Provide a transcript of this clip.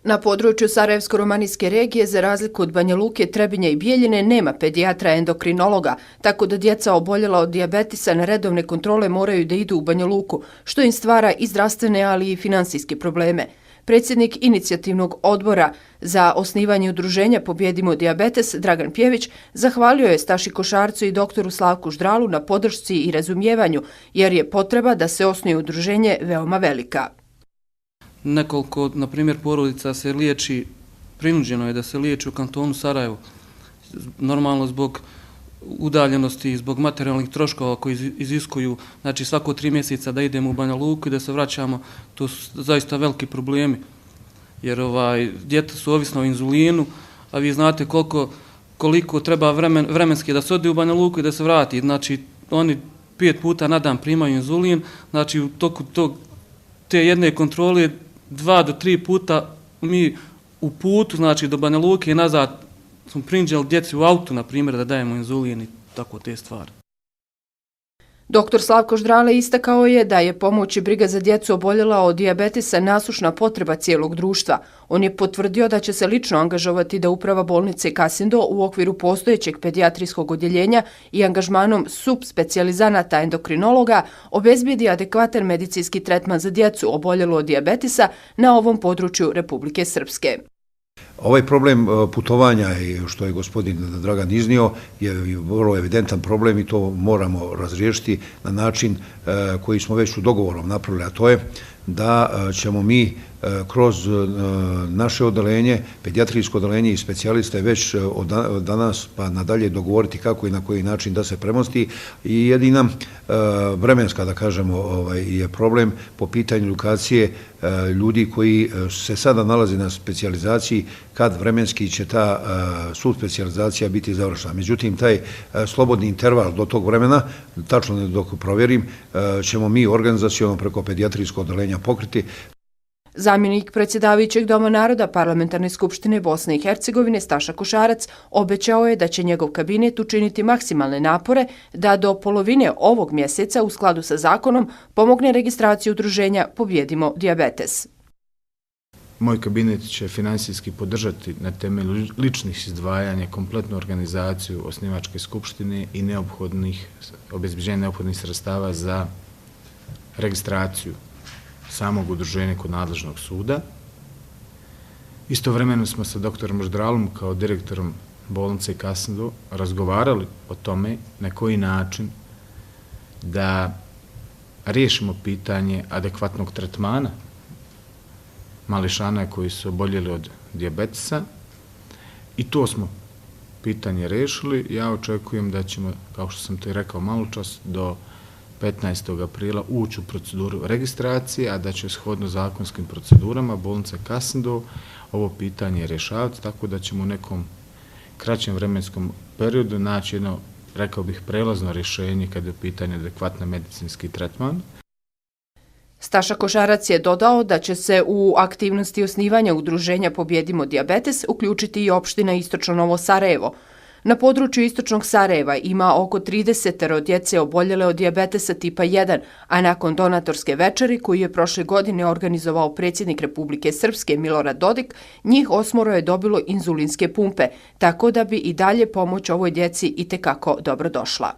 Na području Sarajevsko-romanijske regije, za razliku od Banja Luke, Trebinja i Bijeljine, nema pedijatra endokrinologa, tako da djeca oboljela od dijabetisa na redovne kontrole moraju da idu u Banja Luku, što im stvara i zdravstvene, ali i finansijske probleme. Predsjednik inicijativnog odbora za osnivanje udruženja Pobjedimo dijabetes, Dragan Pjević, zahvalio je Staši Košarcu i doktoru Slavku Ždralu na podršci i razumijevanju, jer je potreba da se osnuje udruženje veoma velika. Nekoliko, na primjer, porodica se liječi, prinuđeno je da se liječi u kantonu Sarajevo, normalno zbog udaljenosti i zbog materijalnih troškova koji iziskuju, znači svako 3 mjeseca da idemo u Banja Luku i da se vraćamo, to su zaista veliki problemi, jer djeca su ovisna o inzulinu, a vi znate koliko treba vremenski da se ode u Banja Luku i da se vrati, znači oni 5 puta na dan primaju inzulin, znači u toku te jedne kontrole 2 do 3 puta mi u putu, znači do Banja Luke i nazad smo prinđali djeci u autu, na primjer, da dajemo inzulin i tako te stvari. Doktor Slavko Ždrale istakao je da je pomoć i briga za djecu oboljela od dijabetisa nasušna potreba cijelog društva. On je potvrdio da će se lično angažovati da uprava bolnice Kasindo u okviru postojećeg pedijatrijskog odjeljenja i angažmanom subspecijalizanata endokrinologa obezbijedi adekvatan medicinski tretman za djecu oboljelu od dijabetisa na ovom području Republike Srpske. Ovaj problem putovanja, što je gospodin Dragan iznio, je vrlo evidentan problem i to moramo razriješiti na način koji smo već u dogovorom napravili, a to je da ćemo mi kroz naše odeljenje, pedijatrijsko odeljenje i specijaliste već od danas pa nadalje dogovoriti kako i na koji način da se premosti i jedina vremenska, da kažemo, je problem po pitanju edukacije ljudi koji se sada nalaze na specijalizaciji, kad vremenski će ta subspecijalizacija biti završena. Međutim, taj slobodni interval do tog vremena, tačno dok provjerim, ćemo mi organizaciono preko pedijatrijskog odeljenja pokriti. Zamjenik predsjedavajućeg Doma naroda Parlamentarne skupštine Bosne i Hercegovine Staša Košarac obećao je da će njegov kabinet učiniti maksimalne napore da do polovine ovog mjeseca u skladu sa zakonom pomogne registraciju udruženja Pobjedimo dijabetes. Moj kabinet će finansijski podržati na temelju ličnih izdvajanja kompletnu organizaciju osnivačke skupštine i obezbeđenja neophodnih sredstava za registraciju samog udruženja kod nadležnog suda. Istovremeno smo sa doktorom Ždralom kao direktorom bolnice Kasindo razgovarali o tome na koji način da riješimo pitanje adekvatnog tretmana mališana koji su oboljeli od dijabetisa i to smo pitanje riješili. Ja očekujem da ćemo, kao što sam to i rekao maločas, do 15. aprila ući u proceduru registracije, a da će shodno zakonskim procedurama bolnica Kasindo ovo pitanje rješavati, tako da ćemo u nekom kraćem vremenskom periodu naći jedno, rekao bih, prelazno rješenje kada je u pitanju adekvatan medicinski tretman. Staša Košarac je dodao da će se u aktivnosti osnivanja udruženja Pobjedimo dijabetes uključiti i opština Istočno Novo Sarajevo. Na području Istočnog Sarajeva ima oko 30 djece oboljele od dijabetesa tipa 1, a nakon donatorske večeri koju je prošle godine organizovao predsjednik Republike Srpske Milorad Dodik, njih 8 je dobilo inzulinske pumpe, tako da bi i dalje pomoć ovoj djeci itekako dobro došla.